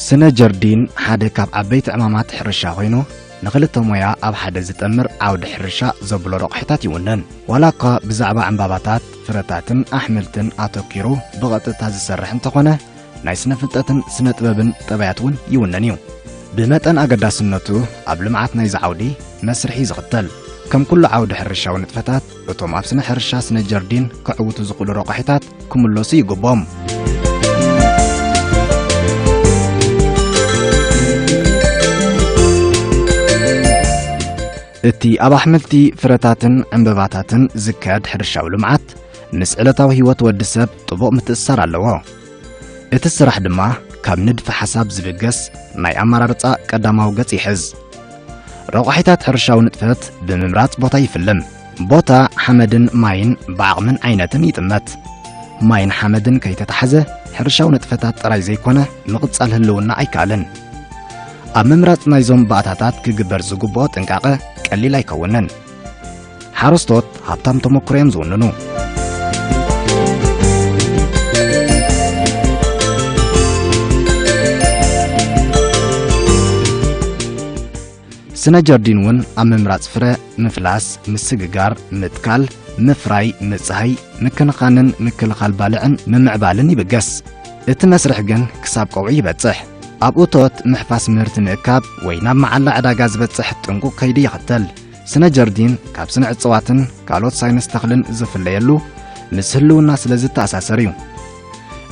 ስነ ጀርዲን ሓደ ካብ ዓበይቲ ዕማማት ሕርሻ ኮይኑ፣ ንኽልተ ሞያ ኣብ ሓደ ዝጠምር ዓውዲ ሕርሻ ዘብሎ ረቑሒታት ይውንን። ዋላ እኳ ብዛዕባ ዕምባባታት፣ ፍረታትን ኣሕምልትን ኣተኲሩ ብቐጥታ ዝሰርሕ እንተኾነ፣ ናይ ስነ ፍልጠትን ስነ ጥበብን ጠባያት እውን ይውንን እዩ። ብመጠን ኣገዳስነቱ ኣብ ልምዓት ናይዚ ዓውዲ መስርሕ እዩ ዝኽተል። ከም ኩሉ ዓውዲ ሕርሻዊ ንጥፈታት፣ እቶም ኣብ ስነ ሕርሻ ስነ ጀርዲን ከዕውቱ ዝኽእሉ ረቋሒታት ክምለሱ ይግብኦም። እቲ ኣብ ኣሕምልቲ፣ ፍረታትን ዕምበባታትን ዝካየድ ሕርሻዊ ልምዓት፣ ምስ ዕለታዊ ህይወት ወዲ ሰብ ጥቡቕ ምትእስሳር ኣለዎ። እቲ ስራሕ ድማ ካብ ንድፈ ሓሳብ ዝብገስ ናይ ኣመራርጻ ቀዳማዊ ገጽ ይሕዝ። ረቋሒታት ሕርሻዊ ንጥፈት ብምምራጽ ቦታ ይፍልም። ቦታ፣ ሓመድን ማይን ብዓቕምን ዓይነትን ይጥመት። ማይን ሓመድን ከይተታሕዘ፣ ሕርሻዊ ንጥፈታት ጥራይ ዘይኮነ፣ ምቕጻል ህልውና ኣይከኣልን። ኣብ ምምራጽ ናይዞም ባእታታት ክግበር ዝግብኦ ጥንቃቐ ቀሊል ኣይከውንን። ሓረስቶት ሃብታም ተመክሮ እዮም ዝውንኑ። ስነ ጀርዲን እውን ኣብ ምምራጽ ፍረ፣ ምፍላስ፣ ምስግጋር፣ ምትካል፣ ምፍራይ፣ ምጽሃይ፣ ምክንኻንን ምክልኻል ባልዕን ምምዕባልን ይብገስ። እቲ መስርሕ ግን ክሳብ ቀውዒ ይበጽሕ። ኣብ እቶት ምሕፋስ ምህርቲ ምእካብ ወይ ናብ መዓላ ዕዳጋ ዝበጽሕ ጥንቁቕ ከይዲ ይኽተል። ስነ ጀርዲን ካብ ስነ እጽዋትን ካልኦት ሳይንስ ተኽልን ዝፍለየሉ፣ ምስ ህልውና ስለ ዝተኣሳሰር እዩ።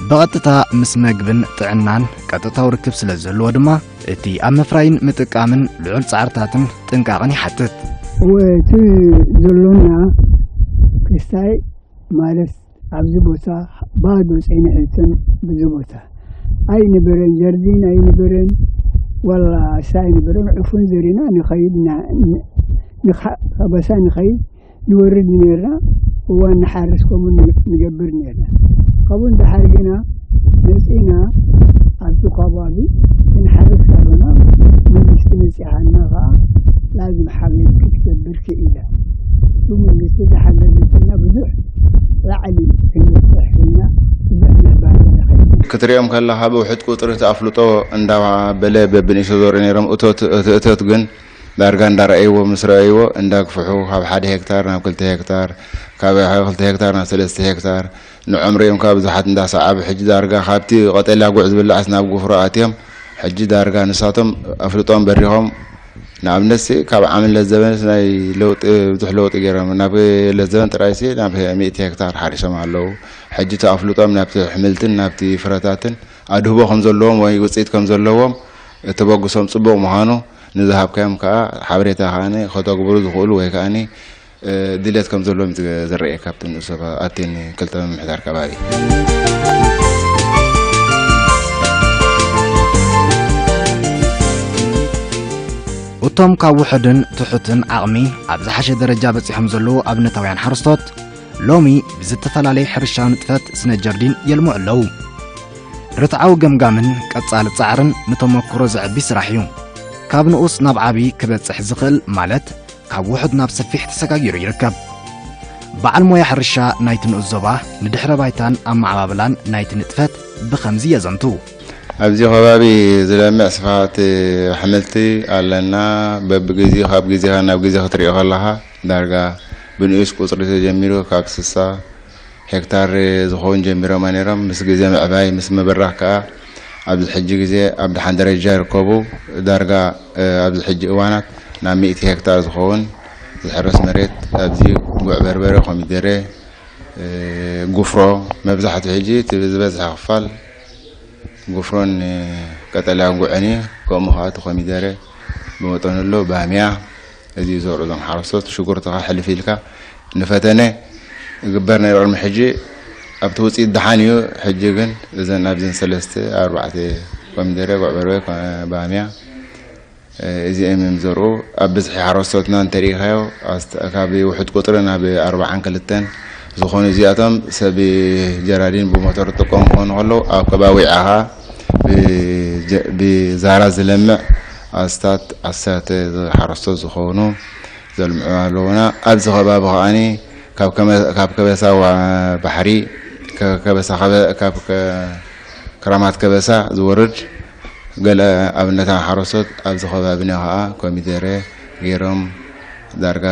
ብቐጥታ ምስ መግብን ጥዕናን ቀጥታዊ ርክብ ስለ ዝህልዎ ድማ፣ እቲ ኣብ ምፍራይን ምጥቃምን ልዑል ጻዕርታትን ጥንቃቕን ይሓትት። እወ፣ እቲ ዘሎና ክስታይ ማለት ኣብዚ ቦታ ባዶ ጸኒሑ፣ እተን ብዙ ቦታ ኣይነበረን፣ ጀርዲን ኣይነበረን፣ ዋላ እሳ ኣይነበረን። ዕፉን ዘሪና ንኸይድ፣ ና-፣ ን-፣ ንኻ-፣ ከበሳ ንኸይድ ንወርድ ኔርና። እዋን ንሓርስ ከምኡ ን-፣ ንገብር ኔርና። ካብኡ ንደሓር ግና መጺና ኣብዚ ከባቢ ክንሓርስ ከሎና፣ መንግስቲ መጺኻና ከኣ ላዝም ሓገዝ ክትገብር ክኢላ። እሱ መንግስቲ ዝሓገዘትና ብዙሕ ላዕሊ ክንበጽሕ ኢልና ብዙሕ ምዕባለ ረኺብና። ክትሪኦም ከለኻ ብውሑድ ቁጽሪ እቲ ኣፍልጦ እንዳበለ በብንእሽቶ ዘርኡ ነይሮም። እቶት፣ እቲ እቶት ግን ዳርጋ እንዳረኣይዎ፣ ምስ ረኣይዎ እንዳግፍሑ፣ ካብ ሓደ ሄክታር ናብ ክልተ ሄክታር፣ ካብ ክልተ ሄክታር ናብ ሰለስተ ሄክታር፣ ንዕምሪኦም ካብ ብዙሓት እንዳሰዓቡ፣ ሕጂ ዳርጋ ካብቲ ቀጠልያ ጉዕ ዝብላዕስ ናብ ጉፍሮ ኣትዮም፣ ሕጂ ዳርጋ ንሳቶም ኣፍልጦም በሪኾም። ንኣብነትሲ ካብ ዓሚ ለዘበንስ ናይ ለውጢ፣ ብዙሕ ለውጢ ገይሮም። ናብ ለዘበን ጥራይሲ ናብ ሚእቲ ሄክታር ሓሪሶም ኣለዉ። ሕጂ እቲ ኣፍልጦም ናብቲ ኣሕምልትን ናብቲ ፍረታትን ኣድህቦ ከም ዘለዎም ወይ ውጽኢት ከም ዘለዎም ተበግሶም ጽቡቕ ምዃኑ ንዝሃብካዮም ከኣ ሓበሬታ ከኣ ከተግብሩ ዝኽእሉ ወይ ከኣ እ፣ ድሌት ከም ዘለዎም ዝ-፣ ዝረኤ ካብቲ ንኡስ ኣባ-፣ ኣብቲ ክልተ ምምሕዳር ከባቢ። እቶም ካብ ውሑድን ትሑትን ዓቕሚ ኣብ ዝሓሸ ደረጃ በጺሖም ዘለዉ ኣብነታውያን ሓረስቶት፣ ሎሚ ብዝተፈላለየ ሕርሻዊ ንጥፈት ስነ ጀርዲን የልምዑ ኣለዉ። ርትዓዊ ገምጋምን ቀጻሊ ጻዕርን ንተመክሮ ዘዕቢ ስራሕ እዩ። ካብ ንኡስ ናብ ዓቢ ክበጽሕ ዝኽእል ማለት፣ ካብ ውሑድ ናብ ሰፊሕ ተሰጋጊሩ ይርከብ። በዓል ሞያ ሕርሻ ናይቲ ንኡስ ዞባ ንድሕረ ባይታን ኣመዓባብላን ናይቲ ንጥፈት ብኸምዚ የዘንቱ። ኣብዚ ከባቢ ዝለምዕ ስፍሓት ኣሕምልቲ ኣለና። በብግዜኡ፣ ካብ ግዜ ናብ ግዜ ክትሪኦ ከለኻ፣ ዳርጋ ብንኡስ ቁጽሪ ተጀሚሩ ካብ ስሳ ሄክታር ዝኸውን ጀሚሮማ ነይሮም። ምስ ግዜ ምዕባይ፣ ምስ ምብራኽ ከኣ ኣብዚ ሕጂ ግዜ ኣብ ደሓን ደረጃ ይርከቡ። ዳርጋ፣ እ፣ ኣብዚ ሕጂ እዋናት ናብ ሚእቲ ሄክታር ዝኸውን ዝሕረስ መሬት ኣብዚ ጉዕ በርበረ፣ ኮሚደረ፣ እ፣ ጉፍሮ፣ መብዛሕትኡ ሕጂ እቲ ዝበዝሐ ክፋል ጉፍሮን፣ እ፣ ቀጠልያ ጉዕን እዩ። ከምኡ ከኣ እቲ ኮሚደረ ብመጠኑ ኣሎ፣ ባምያ፣ እዚ ዘውዕሎም ሓረስቶት ሽጉርቲ ከኣ ሕልፍ ኢልካ ንፈተነ ይግበር ነይሩ ቅድሚ ሕጂ። ኣብቲ ውጽኢት ደሓን እዩ። ሕጂ ግን እዘን ኣብዘን ሰለስተ ኣርባዕተ ኮሚደረ፣ ጉዕ በርበረ፣ ኮ-፣ ባምያ፣ እዚኦም እዮም ዘርኡ። ኣብ ብዝሒ ሓረስቶትና እንተሪኢኻዮ፣ ኣስተ-፣ ካብ ውሑድ ቁጽሪ ናብ ኣርባዓን ክልተን ዝኾኑ እዚኣቶም ሰብ ጀራዲን ብሞተር ዝጥቀሙ ክኾኑ ከለዉ፣ ኣብ ከባቢ ዊዓ ኸኣ ብጀ-፣ ብዛራ ዝለምዕ ኣስታት ዓሰርተ ሓረስቶት ዝኾኑ ዘልምዑ ኣለዉና። ኣብዚ ከባቢ ከኣኒ ካብ ከመ-፣ ካብ ከበሳ ዋ-፣ ባሕሪ፣ ከ-፣ ከበሳ ከበ-፣ ካብ ከ-፣ ክራማት ከበሳ ዝወርድ ገለ ኣብነታ ሓረስቶት ኣብዚ ከባቢና ኸዓ ኮሚደረ ገይሮም ዳርጋ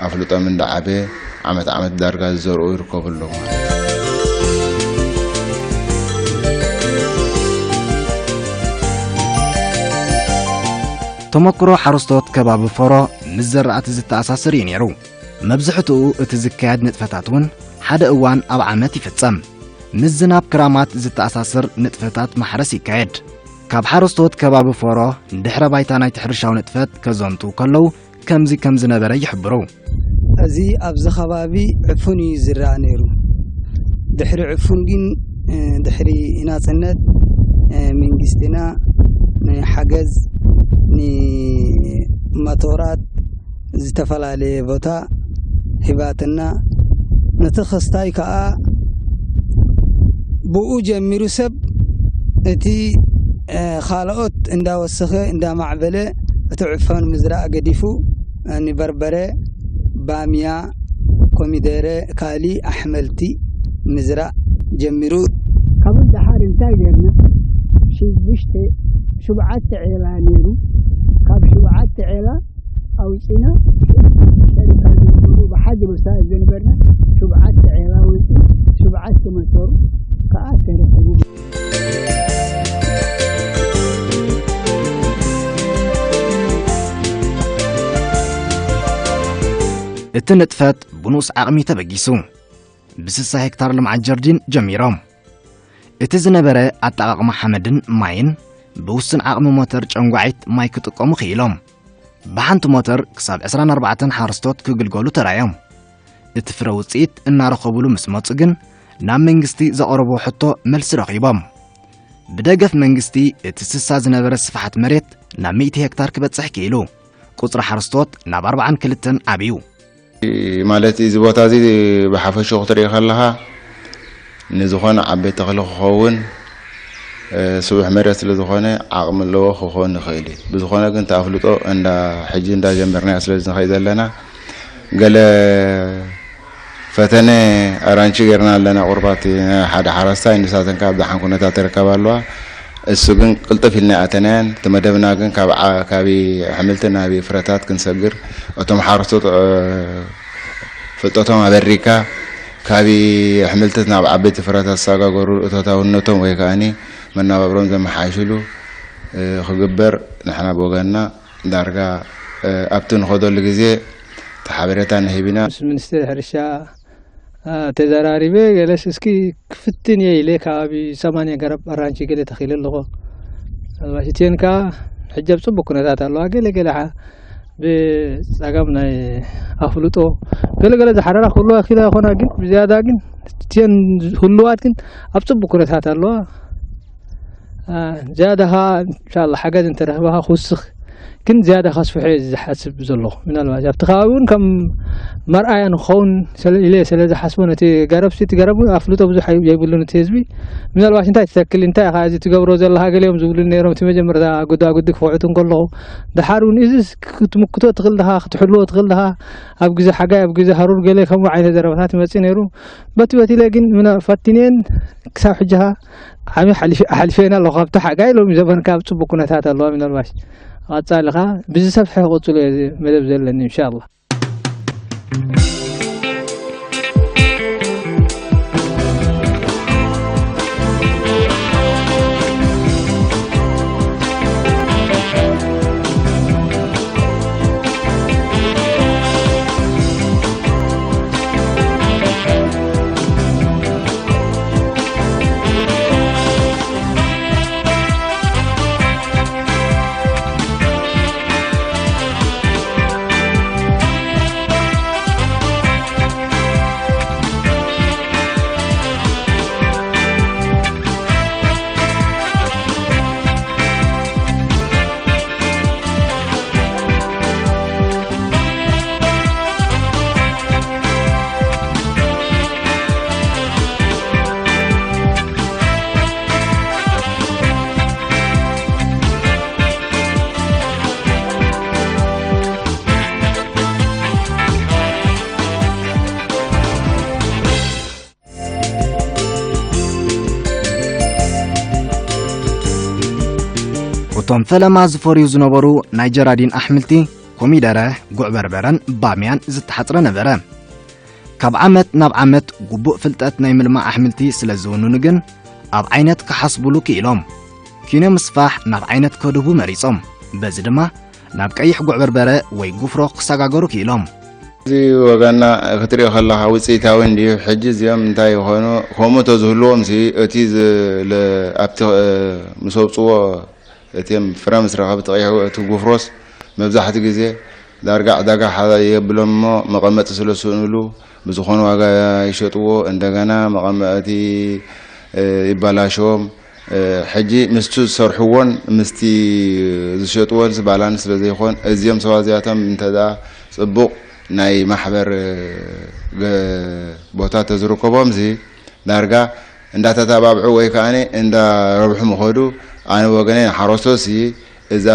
ኣፍልጦም እንዳዓበ ዓመት ዓመት ዳርጋ ዝዘርኡ ይርከቡ ኣለዉ። ተመክሮ ሓረስቶት ከባቢ ፎሮ ምስ ዘራእቲ ዝተኣሳስር እዩ ነይሩ። መብዝሕትኡ እቲ ዝካየድ ንጥፈታት እውን ሓደ እዋን ኣብ ዓመት ይፍጸም። ምስ ዝናብ ክራማት ዝተኣሳስር ንጥፈታት ማሕረስ ይካየድ። ካብ ሓረስቶት ከባቢ ፎሮ ንድሕረ ባይታ ናይቲ ሕርሻዊ ንጥፈት ከዘንቱ ከለዉ ከምዚ ከም ዝነበረ ይሕብሩ። እዚ ኣብዚ ከባቢ ዕፉን እዩ ዝረኣ ነይሩ። ድሕሪ ዕፉን ግን፣ እ፣ ድሕሪ ናጽነት፣ እ፣ መንግስትና ንሓገዝ ንመቶራት ዝተፈላለየ ቦታ ሂባትና። ነቲ ክስታይ ከኣ ብኡ ጀሚሩ ሰብ እቲ፣ እ፣ ካልኦት እንዳወሰኸ እንዳማዕበለ እቲ ዕፋን ምዝራእ ገዲፉ፣ እ፣ ንበርበረ፣ ባምያ፣ ኮሚደረ፣ ካሊ ኣሕመልቲ ምዝራእ ጀሚሩ። ካብኡ ደሓር እንታይ ጌርና? ሽዱሽተ፣ ሽብዓተ ዔላ ነይሩ። ካብ ሽብዓተ ዔላ ኣውፂና ሸሪካ ዝነበሩ ብሓደ ቦታ ዘንበርና ሽብዓተ ዔላ ወፂ፣ ሽብዓተ መቶር ከዓ ተረኸቡ። እቲ ንጥፈት ብንኡስ ዓቕሚ ተበጊሱ። ብ60 ሄክታር ልምዓት ጀርዲን ጀሚሮም። እቲ ዝነበረ ኣጠቓቕማ ሓመድን ማይን ብውሱን ዓቕሚ ሞተር ጨንጓዒት ማይ ክጥቀሙ ክኢሎም። ብሓንቲ ሞተር ክሳብ ዕስራን ኣርባዕተን ሓረስቶት ክግልገሉ ተራእዮም። እቲ ፍረ ውፅኢት እናረኸቡሉ ምስ መፁ ግን ናብ መንግስቲ ዘቕረብዎ ሕቶ መልሲ ረኺቦም። ብደገፍ መንግስቲ እቲ ስሳ ዝነበረ ስፍሓት መሬት ናብ ሚእቲ ሄክታር ክበፅሕ ክኢሉ። ቁፅሪ ሓረስቶት ናብ ኣርባዓን ክልተን ዓብዩ። ማለት እዚ ቦታ እዚ ብሓፈሽኡ ክትርኢ ከለኻ ንዝኾነ ዓበይቲ ተኽሊ ክኸውን፣ እ፣ ስቡሕ መሬት ስለ ዝኾነ ዓቕሚ ኣለዎ ክኸውን ይኽእል እዩ። ብዝኾነ ግን እቲ ኣፍልጦ እንዳ ሕጂ እንዳ ጀመርናዮ ስለ ንኸይድ ዘለና ገለ ፈተነ ኣራንቺ ጌርና ኣለና። ቁርባት ናይ ሓደ ሓረስታይ ንሳተን ካብ ደሓን ኩነታት ትርከብ ኣለዋ። እሱ ግን ቅልጥፍ ኢልና ኣተናያን እቲ መደብና ግን ካብ ዓ-፣ ካብ ኣሕምልቲ ናብ ፍረታት ክንሰግር እቶም ሓረስቶት፣ እ፣ ፍልጠቶም ኣበሪካ ካብ ኣሕምልቲ ናብ ዓበይቲ ፍረታት ዝሰጋገሩ እቶታውነቶም ወይ ከኣኒ መነባብሮም ዘመሓይሽሉ፣ እ፣ ክግበር ንሕና ብወገንና ዳርጋ፣ እ፣ ኣብቲ ንኸደሉ ግዜ እቲ ሓበሬታ ንህብ ኢና። ምስ ሚኒስትሪ ሕርሻ፣ እ፣ ተዘራሪበ ገለስ እስኪ ክፍትን እየ ኢለ ከባቢ ሰማንያ ገረብ ኣራንቺ ገለ ተኺለ ኣለኹ። ኣልባሽ እትየን ከዓ ሕጂ ኣብ ጽቡቅ ኩነታት ኣለዋ። ገለ ገለ ሓ-፣ ብጸገም ናይ ኣፍልጦ ገለ ገለ ዝሓረራ ክህልዋ ይኽእላ ይኾና፣ ግን ብዝያዳ ግን እትየን ህልዋት ግን ኣብ ጽቡቅ ኩነታት ኣለዋ። አ፣ ዝያዳ ኸዓ፣ እንሻላ፣ ሓገዝ እንተረኽበ ኸዓ ክውስኽ፣ ግን ዝያዳ ከስፍሖ እየ ዝሓስብ ዘለኹ። ምናልባት ኣብቲ ከባቢ እውን ከም መርኣያ ንኸውን ስለ-፣ ኢለ ስለ ዝሓስቦ፣ ነቲ ገረብ፣ እቲ ገረብ ኣፍልጦ ብዙሕ ኣይ-፣ የብሉን እቲ ህዝቢ። ምናልባት እንታይ ትተክል፣ እንታይ ኢኻ እዚ ትገብሮ ዘለኻ፣ ገሊኦም ዝብሉ ነይሮም፣ እቲ መጀመርታ ጉዳጉዲ ክፍዕቱ እንከለኹ። ደሓር እውን እዚስ ክትምክቶ ትኽእል ድኻ፣ ክትሕልዎ ትኽእል ድኻ፣ ኣብ ግዜ ሓጋይ፣ ኣብ ግዜ ሃሩር ገለ ከምኡ ዓይነት ዘረባታት ይመጽእ ነይሩ። በቲ በቲ ኢለ ግን ምና-፣ ፈቲነን ክሳብ ሕጂ ኸዓ ዓሚ ሓሊፈ-፣ ኣሕሊፈን ኣለኹ። ካብቲ ሓጋይ ሎሚ ዘበን ካብ ጽቡቅ ኩነታት ኣለዋ። ምናልባሽ ቀጻሊ ኸዓ ብዝሰፍሐ ክቕጽሎ እየ እዚ መደብ ዘለኒ ኢንሻኣላህ። እቶም ፈለማ ዝፈርዩ ዝነበሩ ናይ ጀራዲን ኣሕምልቲ፣ ኮሚደረ፣ ጉዕ በርበረን ባምያን ዝተሓጽረ ነበረ። ካብ ዓመት ናብ ዓመት ግቡእ ፍልጠት ናይ ምልማዕ ኣሕምልቲ ስለ ዝውንኑ ግን፣ ኣብ ዓይነት ክሓስቡሉ ክኢሎም። ኪኖ ምስፋሕ ናብ ዓይነት ከድህቡ መሪጾም። በዚ ድማ ናብ ቀይሕ ጉዕ በርበረ ወይ ጉፍሮ ክሰጋገሩ ክኢሎም። እዚ ወገና ክትሪኦ ከለኻ ውፅኢታዊ እንድዩ። ሕጂ እዚኦም እንታይ ይኾኑ? ከምኡ ተዝህልዎም ሲ እቲ ዝ-፣ ለ-፣ ኣብቲ፣ እ፣ ምስ ኣውፅዎ እቲም ፍረ ምስ ረኸብ ተቐይሑ እቲ ጉፍሮስ መብዛሕቲ ግዜ ዳርጋ ዕዳጋ ሓ-፣ የብሎም እሞ መቐመጢ ስለ ዝስእኑሉ ብዝኾነ ዋጋ ይሸጥዎ። እንደገና መቐመጢ፣ እ፣ ይባላሸዎም። እ፣ ሕጂ ምስቲ ዝሰርሕዎን ምስቲ ዝሸጥዎን ባላንስ ስለ ዘይኮን፣ እዚኦም ሰባት እዚኣቶም እንተ ደኣ ጽቡቕ ናይ ማሕበር፣ እ፣ ገ-፣ ቦታ ተዝርከቦም ሲ ዳርጋ እንዳተተባብዑ ወይ ከኣኒ እንዳረብሑ ምኸዱ። ኣነ ወገነይ ንሓረስቶት ሲ እዛ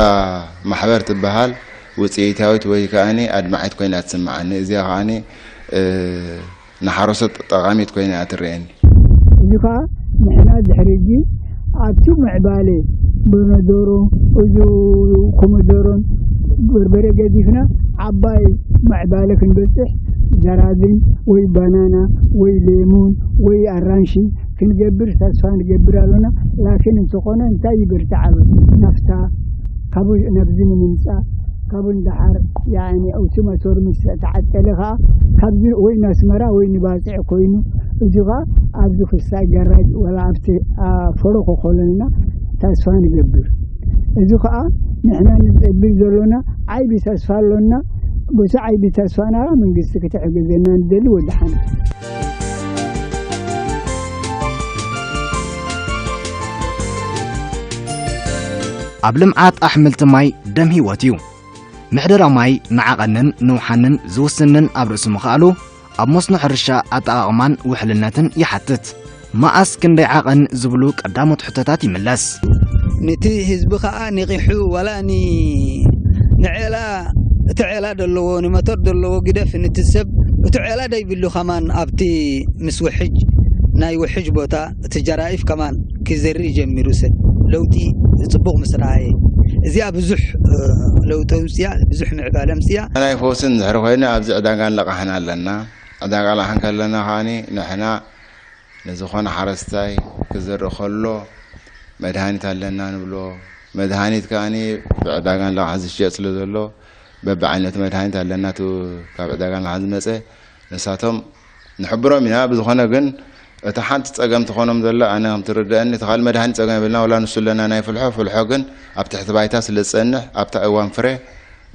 ማሕበር ትበሃል ውጽኢታዊት ወይ ከኣኒ ኣድማዒት ኮይና ትስምዓኒ። እዚኣ ከኣኒ፣ እ፣ ንሓረስቶት ጠቓሚት ኮይና እያ ትረኣየኒ። እዚ ኸኣ ንሕና ድሕሪ ሕጂ ኣብቲ ምዕባለ በነዶሮ፣ እዚ ኮመዶሮን በርበረ ገዲፍና ዓባይ ምዕባለ ክንበጽሕ ዘራድን ወይ ባናና ወይ ሌሙን ወይ ኣራንሺ ክንገብር ተስፋ ንገብር ኣሎና። ላኪን እንተኾነ እንታይ ይበርትዕ ኣሎ? ናፍታ ካብኡ ናብዚ ንምምጻእ ካብኡ ንደሓር ያኒ እቲ መቶር ምስ ተዓጠለ ኸኣ ካብዚ ወይ ናስመራ ወይ ንባጽዕ ኮይኑ እዚ ኸኣ ኣብዚ ክሳይ ጋራጅ ወላ ኣብቲ፣ አ፣ ፈረኾ ኮለልና ተስፋ ንገብር። እዚ ኸኣ ንሕና ንጸብር ዘሎና ዓይቢ ተስፋ ኣሎና። በቲ ዓይቢ ተስፋና መንግስቲ ክትሕግዘና ንደሊ። ወደሓን። ኣብ ልምዓት ኣሕምልቲ ማይ ደም ህይወት እዩ። ምሕደራ ማይ ንዓቐንን ንውሓንን ዝውስንን ኣብ ርእሲ ምኽኣሉ፣ ኣብ መስኖ ሕርሻ ኣጠቓቕማን ውሕልነትን ይሓትት። መኣስ ክንደይ ዓቐን ዝብሉ ቀዳሞት ሕቶታት ይምለስ። ነቲ ህዝቢ ኸኣ ንቒሑ፣ ዋላ ኒ-፣ ንዔላ፣ እቲ ዔላ ደለዎ፣ ንመቶር ደለዎ ግደፍ፣ ነቲ ሰብ፣ እቲ ዔላ ደይብሉ ከማን ኣብቲ ምስ ውሕጅ፣ ናይ ውሕጅ ቦታ፣ እቲ ጀራይፍ ከማን ክዘሪ ጀሚሩ ሰብ ለውጢ ጽቡቕ ምስ ረኣየ። እዚኣ ብዙሕ፣ እ፣ ለውጢ ኣውጽያ፣ ብዙሕ ምዕባለ ኣምጽያ። ናይ ፈውስን ድሕሪ ኮይነ ኣብዚ ዕዳጋ ንለቃሕን ኣለና። ዕዳጋ ለቃሕን ከለና ከኣኒ ንሕና ንዝኾነ ሓረስታይ ክዘርእ ከሎ መድሃኒት ኣለና ንብሎ። መድሃኒት ከኣኒ ብዕዳጋ ንለቃሕ ዝሽየጥ ስለ ዘሎ በብዓይነቱ መድሃኒት ኣለና። እቲ ካብ ዕዳጋ ንለቃሕ ዝመጸ ንሳቶም ንሕብሮም ኢና። ብዝኾነ ግን እታ ሓንቲ ጸገም ትኾኖም ዘላ ኣነ ከም ትርድኣኒ እቲ ካልእ መድሃኒት ጸገም የብልና። ወላ ንሱ ኣለና ናይ ፍልሖ፣ ፍልሖ ግን ኣብ ትሕቲ ባይታ ስለ ዝጸንሕ ኣብታ እዋን ፍረ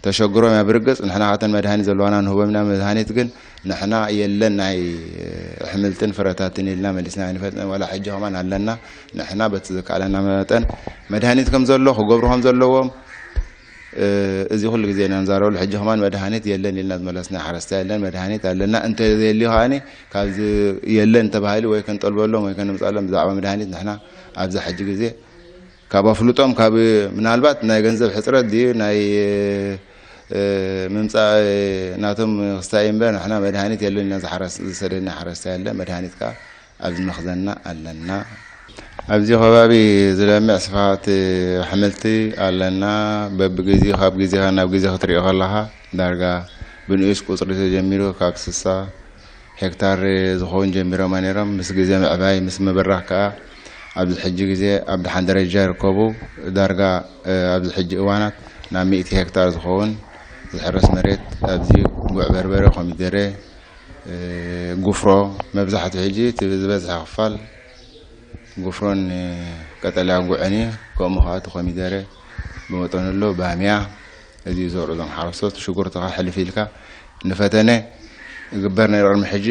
ተሸግሮም እያ። ብርግጽ ንሕና ካብተን መድሃኒት ዘለዋና ንህቦም ኢና። መድሃኒት ግን ንሕና የለን ናይ ኣሕምልትን ፍረታትን ኢልና መሊስና ኣይንፈልጥን። ዋላ ሕጂ ከማን ኣለና። ንሕና በቲ ዝከኣለና መጠን መድሃኒት ከም ዘሎ ክገብሩ ከም ዘለዎም፣ እ፣ እዚ ኩሉ ግዜ ኢና ንዛረበሉ። ሕጂ ከማን መድሃኒት የለን ኢልና ዝመለስና ሓረስታይ የለን። መድሃኒት ኣለና እንተዘየልዩ ከኣኒ ካብዚ የለን ተባሂሉ ወይ ክንጠልበሎም ወይ ከነምጻሎም ብዛዕባ መድሃኒት ንሕና ኣብዛ ሕጂ ግዜ ካብ ኣፍልጦም ካብ ምናልባት ናይ ገንዘብ ሕጽረት ድዩ ናይ፣ እ፣ ምምጻእ ናቶም ክስታይ እምበር ንሕና መድሃኒት የለን ኢልና ዝሓረስ-፣ ዝሰደድና ሓረስታይ የለን። መድሃኒት ከኣ ኣብዚ መኽዘንና ኣለና። ኣብዚ ከባቢ ዝለምዕ ስፍሓት ኣሕምልቲ ኣለና። በብግዜኡ ካብ ግዜ ናብ ግዜ ክትሪኦ ከለኻ ዳርጋ ብንኡስ ቁጽሪ ተጀሚሩ ካብ ስሳ ሄክታር ዝኸውን ጀሚሮማ ነይሮም። ምስ ግዜ ምዕባይ ምስ ምብራኽ ከኣ ኣብዚ ሕጂ ግዜ ኣብ ደሓን ደረጃ ይርከቡ። ዳርጋ፣ እ፣ ኣብዚ ሕጂ እዋናት ናብ ሚእቲ ሄክታር ዝኸውን ዝሕረስ መሬት ኣብዚ ጉዕ በርበረ፣ ኮሚደረ፣ እ፣ ጉፍሮ መብዛሕትኡ ሕጂ እቲ ዝበዝሐ ክፋል ጉፍሮን፣ እ፣ ቀጠልያ ጉዕን እዩ። ከምኡ ኸዓ እቲ ኮሚደረ ብመጠኑ ኣሎ፣ ባምያ፣ እዚ እዩ ዘውዕሎም ሓረስቶት። ሽጉርቲ ኸዓ ሕልፍ ኢልካ ንፈተነ ይግበር ነይሩ ቅድሚ ሕጂ።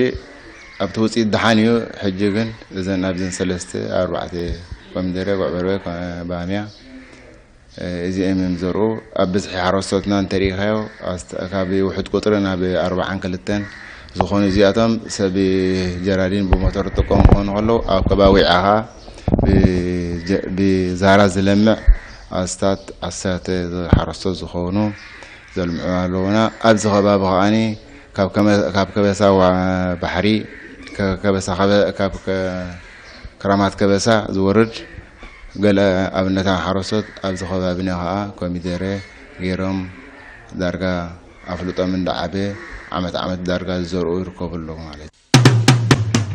ኣብቲ ውፅኢት ደሓን እዩ። ሕጂ ግን እዘን ኣብዘን ሰለስተ ኣርባዕተ ኮሚደረ፣ ጉዕ በርበረ፣ ኮ-፣ ባምያ፣ እ፣ እዚኦም እዮም ዘርኡ። ኣብ ብዝሒ ሓረስቶትና እንተሪኢኻዮ፣ ኣስተ-፣ ካብ ውሑድ ቁፅሪ ናብ ኣርባዓን ክልተን ዝኾኑ እዚኣቶም ሰብ ጀራዲን ብሞተር ዝጥቀሙ ክኾኑ ከለዉ፣ ኣብ ከባቢ ዊዓ ኸዓ ብጀ-፣ ብዛራ ዝለምዕ ኣስታት ዓሰርተ ሓረስቶት ዝኾኑ ዘልምዑ ኣለዉና። ኣብዚ ከባቢ ከዓኒ ካብ ከመ-፣ ካብ ከበሳ ዋ-፣ ባሕሪ፣ ከ-፣ ከበሳ ከበ-፣ ካብ ከ-፣ ክራማት ከበሳ ዝወርድ ገለ ኣብነታ ሓረስቶት ኣብዚ ከባቢና ከዓ ኮሚደረ ገይሮም ዳርጋ ኣፍልጦም እንዳዓበ ዓመት ዓመት ዳርጋ ዝዘርኡ ይርከቡ ኣለዉ ማለት እዩ።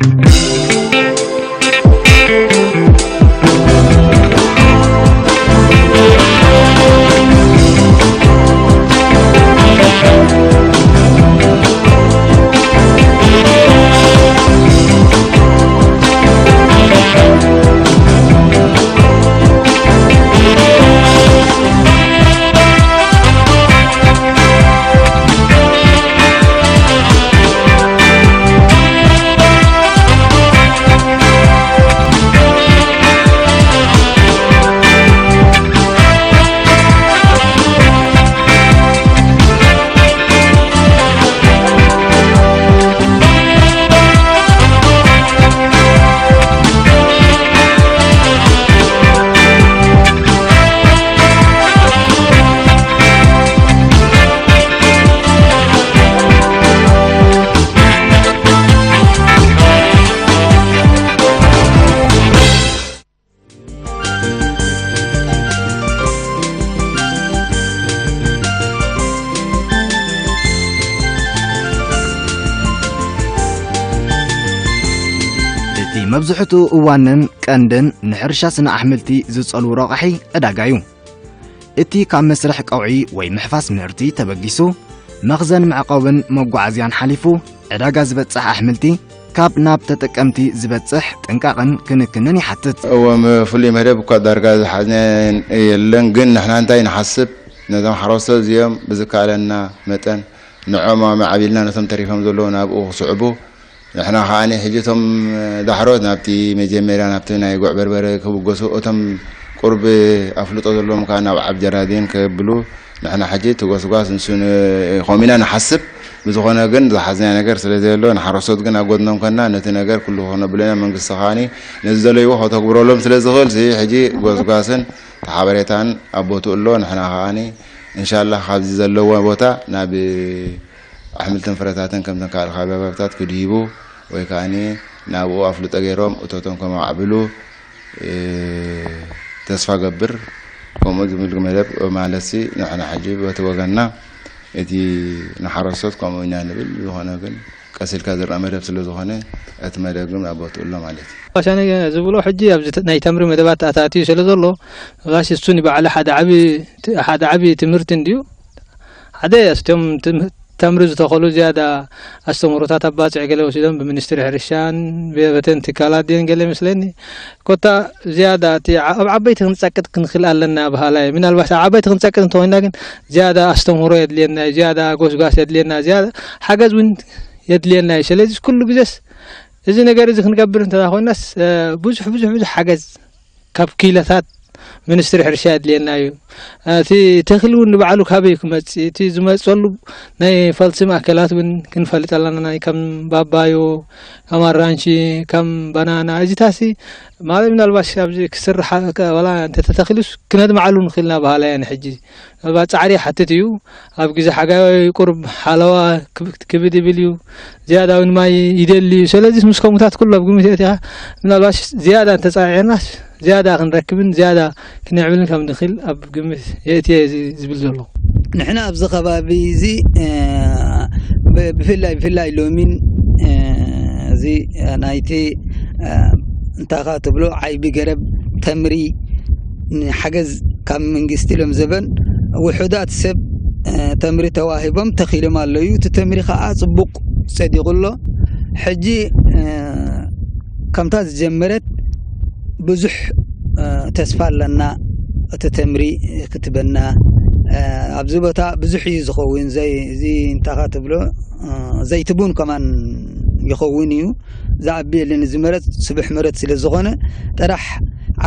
እቲ መብዝሕትኡ እዋንን ቀንድን ንሕርሻ ስነ ኣሕምልቲ ዝጸልው ረቋሒ ዕዳጋ እዩ። እቲ ካብ መስርሕ ቀውዒ ወይ ምሕፋስ ምህርቲ ተበጊሱ፣ መኽዘን መዕቆብን መጓዓዝያን ሓሊፉ፣ ዕዳጋ ዝበጽሕ ኣሕምልቲ ካብ ናብ ተጠቀምቲ ዝበጽሕ ጥንቃቕን ክንክንን ይሓትት። እዎም ፍሉይ መደብ እኳ ዳርጋ ዝሓዝነ የለን፣ ግን ንሕና እንታይ ንሓስብ፣ ነዞም ሓረስቶት እዚኦም ብዝከኣለና መጠን ንዖም ኣማዕቢልና ነቶም ተሪፎም ዘለዉ ናብኡ ክስዕቡ፣ ንሕና ከኣ ሕጂ እቶም ዳሕሮት ናብቲ መጀመርያ ናብቲ ናይ ጉዕ በርበረ ክብገሱ፣ እቶም ቁርብ ኣፍልጦ ዘለዎም ከኣ ናብ ዓብ ጀራዲን ከብሉ፣ ንሕና ሕጂ እቲ ጎስጓስ ንሱ ን-፣ ከምኡ ኢና ንሓስብ። ብዝኾነ ግን ዝሓዝናዮ ነገር ስለ ዘየሎ ንሓረስቶት ግን ኣብ ጎድኖም ኮንና ነቲ ነገር ኩሉ ክነብሎ ኢና። መንግስቲ ከኣ ነዚ ዘለይዎ ከተግብረሎም ስለ ዝኽእል ሕጂ ጎስጓስን እቲ ሓበሬታን ኣብ ቦትኡ ኣሎ። ንሕና ከኣ እንሻላህ ካብዚ ዘለዎ ቦታ ናብ ኣሕምልትን ፍረታትን ከምተን ካልእ ከባብታት ክድይቡ ወይ ከኣ ናብኡ ኣፍልጦ ገይሮም እቶቶም ከማዕብሉ፣ እ፣ ተስፋ ገብር። ከምኡ ዝብል መደብ ማለትሲ ንሕና ሕጂ በቲ ወገንና እቲ ንሓረስቶት ከምኡ ኢና ንብል። ዝኾነ ግን ቀስ ኢልካ ዝረኣ መደብ ስለ ዝኾነ እቲ መደብ ግን ኣብ ቦትኡ ኣሎ ማለት እዩ። ባሻ ነገ ዝብሎ ሕጂ ኣብዚ ተ-፣ ናይ ተምሪ መደባት ኣታትዩ ስለ ዘሎ ባሽ እሱን ባዕሉ ሓደ ዓቢ ት-፣ ሓደ ዓቢ ትምህርቲ እንድዩ። ሓደ እቶም ትም-፣ ተምሪ ዝተኸሉ ዝያዳ ኣስተምህሮታት ኣባጽዕ ገለ ወሲዶም ብሚኒስትሪ ሕርሻን ብበተን ትካላት ድየን ገለ ይመስለኒ። ኮታ ዝያዳ እቲ ዓ-፣ ኣብ ዓበይቲ ክንጸቅጥ ክንኽእል ኣለና በሃላይ። ምናልባት ኣብ ዓበይቲ ክንጸቅጥ እንተኾይና ግን ዝያዳ ኣስተምህሮ የድልየና እዩ፣ ዝያዳ ጎስጓስ የድልየና፣ ዝያዳ ሓገዝ እውን የድልየና እዩ። ስለዚ ኩሉ ግዜስ እዚ ነገር እዚ ክንገብር እንተ ኮይናስ፣ እ፣ ብዙሕ፣ ብዙሕ፣ ብዙሕ ሓገዝ ካብ ክኢላታት ሚኒስትሪ ሕርሻ የድልየና እዩ። እቲ ተኽሊ እውን ንባዕሉ ካበይ ክመጽእ፣ እቲ ዝመጸሉ ናይ ፈልሲ ማእከላት እውን ክንፈልጥ ኣለና። ናይ ከም ባባዮ፣ ከም ኣራንሺ፣ ከም ባናና፣ እዚታሲ ማለት ምናልባት ኣብዚ ክስራሕ ከ-፣ ዋላ እንተተተኺሉስ ክነድምዓሉ ንኽእልና በሃላይ እየ ሕጂ። ምናልባት ጻዕሪ ይሓትት እዩ። ኣብ ግዜ ሓጋይ ቁሩብ ሓለዋ ክብ-፣ ክብድ ይብል እዩ። ዝያዳ እውን ማይ ይደሊ እዩ። ስለዚ ምስ ከምኡታት ኩሉ ኣብ ግምት የእቲኻ ምናልባት ዝያዳ እንተጻዒርናስ ዝያዳ ክንረክብን ዝያዳ ክነዕብልን ከም ንኽእል ኣብ ግምት የእትየ እዚ ዝብል ዘለኹ። ንሕና ኣብዚ ከባቢ እዚ፣ እ፣ ብ-፣ ብፍላይ፣ ብፍላይ ሎሚን፣ እ፣ እዚ ናይቲ፣ እ፣ እንታኻ ትብሎ ዓይቢ ገረብ ተምሪ ንሓገዝ ካብ መንግስቲ ኢሎም ዘበን ውሑዳት ሰብ፣ እ፣ ተምሪ ተዋሂቦም ተኺሎም ኣለዉ። እቲ ተምሪ ኸዓ ጽቡቕ ጸዲቑ ኣሎ። ሕጂ፣ እ፣ ከምታ ዝጀመረት ብዙሕ፣ እ፣ ተስፋ ኣለና። እቲ ተምሪ ክትበና፣ እ፣ ኣብዚ ቦታ ብዙሕ እዩ ዝኸውን። ዘይ-፣ እዚ እንታኻ ትብሎ፣ እ፣ ዘይትቡን ከማን ይኸውን እዩ። ዝዓቢ የለን። እዚ መሬት ስቡሕ መሬት ስለ ዝኾነ ጥራሕ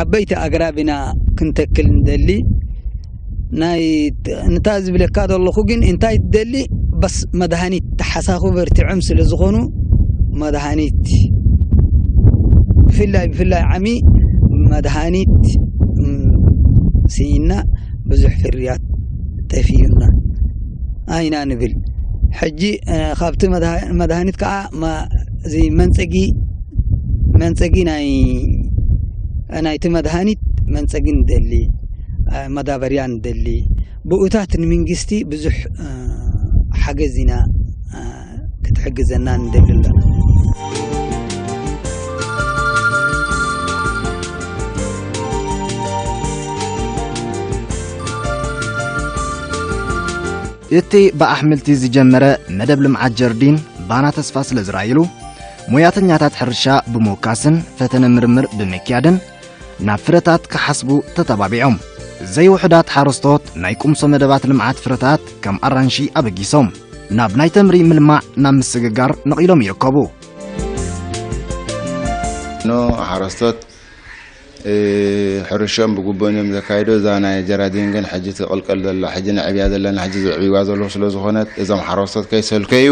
ዓበይቲ ኣግራብ ኢና ክንተክል ንደሊ። ናይ፣ ንታ ዝብለካ ዘለኹ ግን እንታይ ትደሊ? በስ መድሃኒት ተሓሳኹ በርቲዖም ስለ ዝኾኑ መድሃኒት ብፍላይ፣ ብፍላይ ዓሚ መድሃኒት፣ እም፣ ስኢና ብዙሕ ፍርያት ጠፊኡና ኣይና ንብል። ሕጂ፣ እ፣ ካብቲ መድሃ-፣ መድሃኒት ከዓ ማ-፣ እዚ መንጸጊ፣ መንጸጊ ናይ፣ ናይቲ መድሃኒት መንጸጊ ንደሊ፣ እ፣ መዳበርያ ንደሊ፣ ብኡታት ንመንግስቲ ብዙሕ፣ እ፣ ሓገዝ ኢና፣ እ፣ ክትሕግዘና ንደሊ ኣለና። እቲ ብኣሕምልቲ ዝጀመረ መደብ ልምዓት ጀርዲን ባና ተስፋ ስለ ዝረኣየሉ፣ ሞያተኛታት ሕርሻ ብምውካስን ፈተነ ምርምር ብምክያድን ናብ ፍረታት ክሓስቡ ተተባቢዖም። ዘይውሑዳት ሓረስቶት ናይ ቁምሶ መደባት ልምዓት ፍረታት ከም ኣራንሺ ኣበጊሶም ናብ ናይ ተምሪ ምልማዕ ናብ ምስግጋር ነቒሎም ይርከቡ። ኖ ሓረስቶት፣ እ፣ ሕርሻኦም ብግቡእ እዮም ዘካይዱ። እዛ ናይ ጀራዲን ግን ሕጂ ትቕልቀል ዘላ፣ ሕጂ ነዕብያ ዘለና፣ ሕጂ ዘዕብይዋ ዘለዉ ስለ ዝኾነት፣ እዞም ሓረስቶት ከይሰልከዩ፣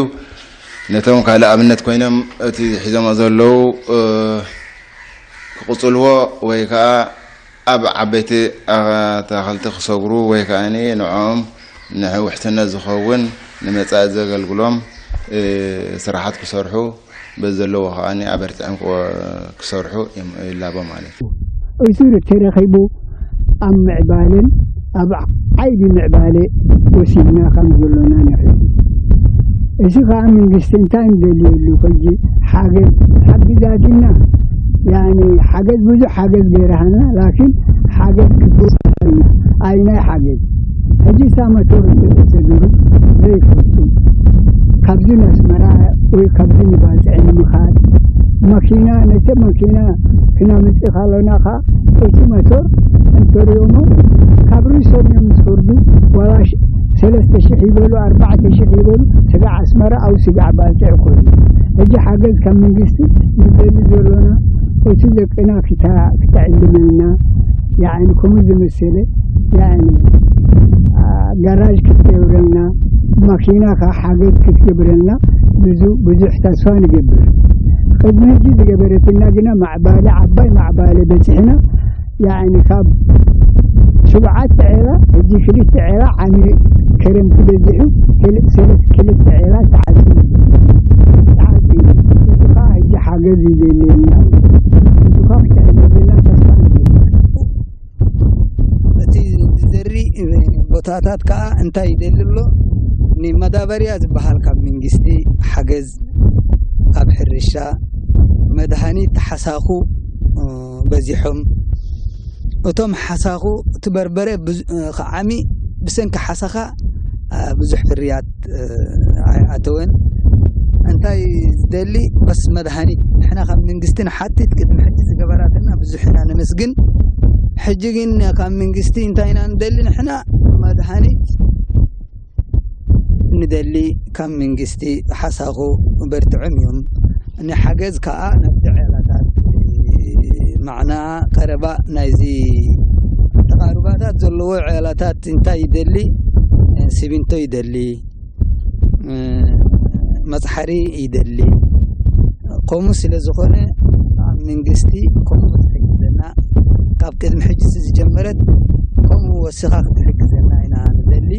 ነቶም ካልእ ኣብነት ኮይኖም እቲ ሒዞሞ ዘለዉ፣ እ፣ ክቕጽልዎ ወይ ከኣ ኣብ ዓበይቲ ኣታኽልቲ ክሰግሩ ወይ ከኣ ንዕኦም ንውሕስነት ዝኸውን ንመጻኢ ዘገልግሎም፣ እ፣ ስራሓት ክሰርሑ በዚ ዘለዎ ከኣ ኣበርቲዖም ክወ-፣ ክሰርሑ ይም-፣ ይላቦ ማለት እዩ። እዚ ተረኺቡ ኣብ ምዕባለን ኣብ ዓቢ ምዕባለ ወሲድና ከም ዘሎና ንርኢ። እዚ ከኣ መንግስቲ እንታይ ንደልየሉ ሕጂ ሓገዝ ሓግዛትና፣ ያኒ ሓገዝ ብዙሕ ሓገዝ ገይራሃና፣ ላኪን ሓገዝ ክትወስደልና ኣይናይ ሓገዝ። ሕጂ እታ መቶር ተገይሩ ዘይፈልጡ ካብዚ ንኣስመራ ወይ ካብዚ ንባጽዕ ንምኻድ መኪና፣ ነቲ መኪና ክነምጽእ ከለና ኸኣ እቲ መቶር እንተሪኦሞ ካብ ርእሶም እዮም ዝፈርዱ። ዋላ ሽ-፣ ሰለስተ ሽሕ ይበሉ፣ ኣርባዕተ ሽሕ ይበሉ፣ ስጋዕ ኣስመራ ኣብ ስጋዕ ባጽዕ ኮይኑ። ሕጂ ሓገዝ ካብ መንግስቲ ንደሊ ዘሎና እቲ ደቅና ክታ-፣ ክተዕልመልና፣ ያዕኒ ከምኡ ዝመሰለ፣ ያዕኒ፣ አ፣ ጋራዥ ክትገብረልና፣ ማኪና ከ ሓገዝ ክትገብረልና ብዙ-፣ ብዙሕ ተስፋ ንገብር። ቅድሚ ሕጂ ዝገበረትና ግና ማዕባለ፣ ዓባይ ማዕባለ በጺሕና፣ ያዕኒ ካብ ሽውዓተ ዒላ፣ ሕጂ ክልተ ዒላ ዓሚ ክረምቲ በዚሑ፣ ክል-፣ ሰለስተ፣ ክልተ ዒላ ተዓጺዩ። ተዓጺዩ። እዚ ከኣ ሕጂ ሓገዝ ይደልየና። እዚ ከኣ ክተዕልመልና ተስፋ ንገብር። እቲ ዝዘሪ ቦታታት ከኣ እንታይ ይደሊ ኣሎ? ንመዳበርያ ዝበሃል ካብ መንግስቲ ሓገዝ፣ ካብ ሕርሻ፣ መድሃኒት ሓሳኹ፣ እ፣ በዚሖም። እቶም ሓሳኹ እቲ በርበረ ብዙ-፣ እ፣ ክዓሚ ብሰንኪ ሓሳኻ፣ እ፣ ብዙሕ ፍርያት፣ እ፣ ኣይኣተወን። እንታይ ዝደሊ በስ መድሃኒት። ንሕና ካብ መንግስቲ ንሓትት፣ ቅድሚ ሕጂ ዝገበራትና ብዙሕ ኢና ነመስግን። ሕጂ ግን ካብ መንግስቲ እንታይ ኢና ንደሊ ንሕና? መድሃኒት ንደሊ ካብ መንግስቲ ሓሳኹ በርትዖም እዮም። ንሓገዝ ከኣ ናብቲ ዕያላታት፣ ማዕና ቀረባ ናይዚ ተቓሩባታት ዘለዎ ዕያላታት እንታይ ይደሊ? ሲሚንቶ ይደሊ፣ መጽሓሪ ይደሊ። ከምኡ ስለ ዝኾነ ኣብ መንግስቲ ከምኡ ክትሕግዘና፣ ካብ ቅድሚ ሕጂ ዝጀመረት ከምኡ ወሲኻ ክትሕግዘና ኢና ንደሊ።